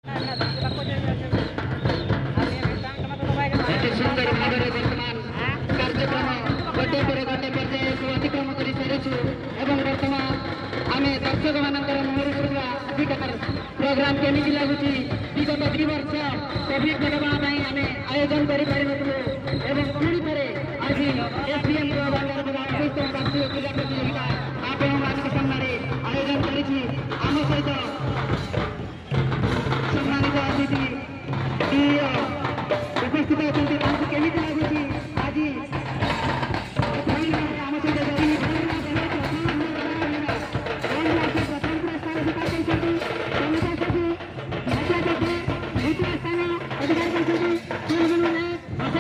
ଅତି ସୁନ୍ଦର ଭାବରେ ବର୍ତ୍ତମାନ କାର୍ଯ୍ୟକ୍ରମ ଗୋଟିଏ ପରେ ଗୋଟେ ପର୍ଯ୍ୟାୟକୁ ଅତିକ୍ରମ କରିସାରିଛୁ ଏବଂ ବର୍ତ୍ତମାନ ଆମେ ଦର୍ଶକମାନଙ୍କର ମୁହଁରୁ ଶୁଣିବା ଆଜିକାର ପ୍ରୋଗ୍ରାମ କେମିତି ଲାଗୁଛି। ବିଗତ 2 ବର୍ଷ କୋଭିଡ କଟକଣା ପାଇଁ ଆମେ ଆୟୋଜନ କରିପାରିନଥିଲୁ ଏବଂ ପୁଣି ଥରେ ଆଜି ଏସ୍ବିଏମ୍ କ୍ଲବ ଅଣ୍ଡାରପଦା 28ତମ ବାର୍ଷିକ କ୍ରୀଡ଼ା ପ୍ରତିଯୋଗିତା ଆପଣମାନଙ୍କ ସାମ୍ନାରେ ଆୟୋଜନ କରିଛି। ଆମ ସହିତ ସମ୍ମାନିତ ଅତିଥି ଡିଇଓ ଉପସ୍ଥିତ ଅଛନ୍ତି। ତାଙ୍କୁ କେମିତି ଲାଗୁଛି ଆଜି ଆମ ସହିତ ଯୋଡ଼ି ପ୍ରଥମ ପୁରସ୍କାର ଅଧିକାର କରିଛନ୍ତି। ସମିତା ସେଠୀ ଦ୍ୱିତୀୟ ସ୍ଥାନ ଅଧିକାର କରିଛନ୍ତି। ଚୁନବୁନୁ ନାୟକ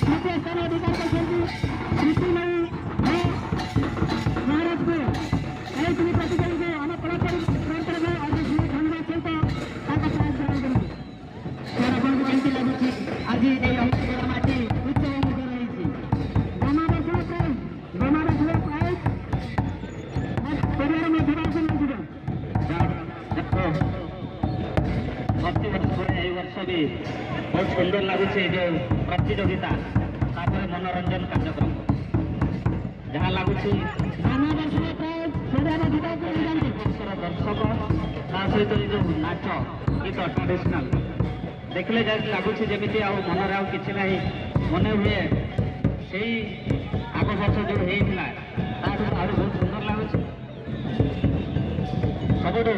ତୃତୀୟ ସ୍ଥାନ ଅଧିକାର କରିଛନ୍ତି। କୃଷ୍ଣମୟୀ ମହାରାଜପୁର, ଏହି 3 ପ୍ରତିଯୋଗୀଙ୍କୁ ଆମ କ୍ଲବ ତରଫରୁ ଅଶେଷ ଧନ୍ୟବାଦ ସହିତ ତାଙ୍କ ପ୍ରାଇଜ୍ ଗ୍ରହଣ କରିବେ। ସାର୍, ଆପଣଙ୍କୁ କେମିତି ଲାଗୁଛି ଆଜି ଏଇ ଅମରଗଡ଼ ମାଟି ଉତ୍ସବ ମୁଖର ହେଇଛି? ଗମାବର୍ଷଣ ପ୍ରାଇଜ୍, ଗମାବର୍ଷଣ ପ୍ରାଇଜ୍ ପରିବାର ମଧ୍ୟଭାଗକୁ ନେଇଯିବେ। ପ୍ରତିବର୍ଷ ଏଇ ବର୍ଷ ବି ବହୁତ ସୁନ୍ଦର ଲାଗୁଛି। ଏ ଯେଉଁ ପ୍ରତିଯୋଗିତା, ତାପରେ ମନୋରଞ୍ଜନ କାର୍ଯ୍ୟକ୍ରମ ଯାହା ଲାଗୁଛି। ଗମାବର୍ଷଣ ପ୍ରାଇଜ୍ ପରିବାର ମଧ୍ୟଭାଗକୁ ନେଇଯାଆନ୍ତୁ। ବର୍ଷର ଦର୍ଶକ, ତା ସହିତ ଏ ଯେଉଁ ନାଚ ଗୀତ ଟ୍ରାଡିସନାଲ ଦେଖିଲେ ଯାଇ ଲାଗୁଛି ଯେମିତି ଆଉ ମନରେ ଆଉ କିଛି ନାହିଁ। ମନେ ହୁଏ ସେଇ ଆଗ ବର୍ଷ ଯେଉଁ ହେଇଥିଲା ତାଠୁ ଆହୁରି ବହୁତ ସୁନ୍ଦର ଲାଗୁଛି। ସବୁଠୁ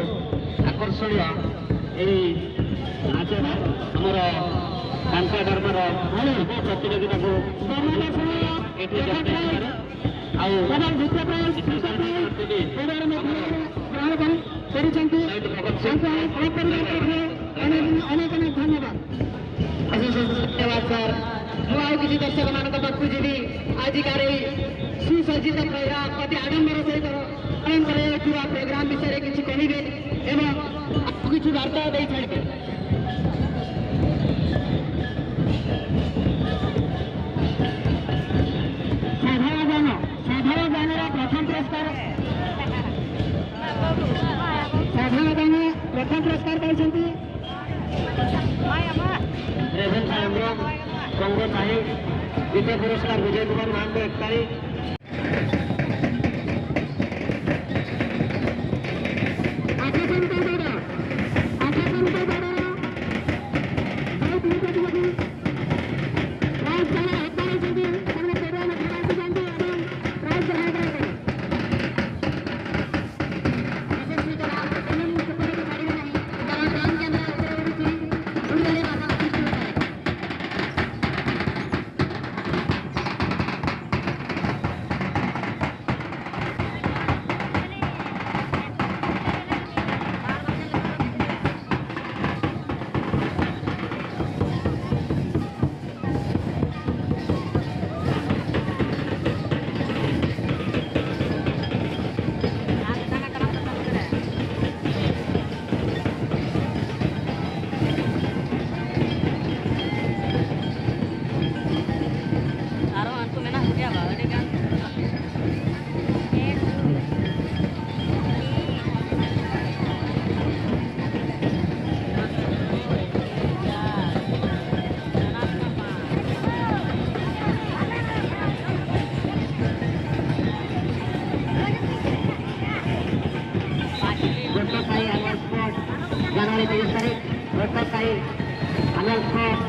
ଆକର୍ଷଣୀୟ ଏଇ ନାଚ ଆମର କାଙ୍କା ଧର୍ମର ପ୍ରତିଯୋଗିତାକୁ ଏଠି ଦେଇଥିବାରୁ ଆଉ ଏବଂ ଦ୍ୱିତୀୟ ପ୍ରାଇଜ୍, ତୃତୀୟ ପ୍ରାଇଜ୍ ପରିବାର ମଧ୍ୟଭାଗରେ ଗ୍ରହଣ କରିଛନ୍ତି। ତାଙ୍କୁ ଆମ କ୍ଲବ ପରିବାର ତରଫରୁ ଅନେକ ଅନେକ ଅନେକ ଧନ୍ୟବାଦ। ଅଶେଷ ଧନ୍ୟବାଦ ସାର୍। ମୁଁ ଆଉ କିଛି ଦର୍ଶକମାନଙ୍କ ପାଖକୁ ଯିବି। ଆଜିକାର ଏଇ ସୁସଜ୍ଜିତ ପ୍ରୋଗ୍ରାମ, ଅତି ଆଡମ୍ବର ସହିତ ପାଳନ କରାଯାଉଥିବା ପ୍ରୋଗ୍ରାମ ବିଷୟରେ କିଛି କହିବେ ଏବଂ ଆଉ କିଛି ବାର୍ତ୍ତା ଦେଇ ଛାଡ଼ିବେ। ସାଧାରଣ ଜ୍ଞାନ, ସାଧାରଣ ଜ୍ଞାନର ପ୍ରଥମ ପୁରସ୍କାର, ସାଧାରଣ ଜ୍ଞାନ ପ୍ରଥମ ପୁରସ୍କାର ପାଇଛନ୍ତି ରେଭେନ୍ସା ହେମ୍ବ୍ରମ କଙ୍ଗ ସାହି, ଦ୍ୱିତୀୟ ପୁରସ୍କାର ବିଜୟ କୁମାର ମହାନ୍ତ ଏକତାରୀ। ଆକାଶନ୍ତ ଗଡ଼, ଆକାଶନ୍ତ ଗଡ଼ର ଯେଉଁ 3 ପ୍ରତିଯୋଗୀ ପ୍ରାଇଜ୍ ପାଇବାର ହକଦାର ହୋଇଛନ୍ତି, ସେମାନେ ପଡ଼ିଆ ମଧ୍ୟଭାଗକୁ ଯାଆନ୍ତୁ ଏବଂ ପ୍ରାଇଜ୍ ଗ୍ରହଣ କରନ୍ତୁ। ଯଶସ୍ୱୀଙ୍କର ଆଉ ସେପଟକୁ ଛାଡ଼ିବେ ନାହିଁ, କାରଣ ଡ୍ରୋନ୍ କ୍ୟାମେରା ଉପରେ ଉଡ଼ୁଛି, ଉଡ଼ିଗଲେ ବାଧା ସୃଷ୍ଟି ହୋଇପାରେ। ᱟᱨᱚ ᱩᱱᱠᱩ ᱢᱮᱱᱟᱜ ᱠᱚᱜᱮᱭᱟ ᱵᱟ ᱟᱹᱰᱤᱜᱟᱱ। ଗୋଟ ସାହି ଆନୁଆଲ ସ୍ପୋର୍ଟ, ଜାନୁଆରୀ 23 ତାରିଖ ଗୋଟ ସାହି ଆନୁଆଲ ସ୍ପୋର୍ଟ।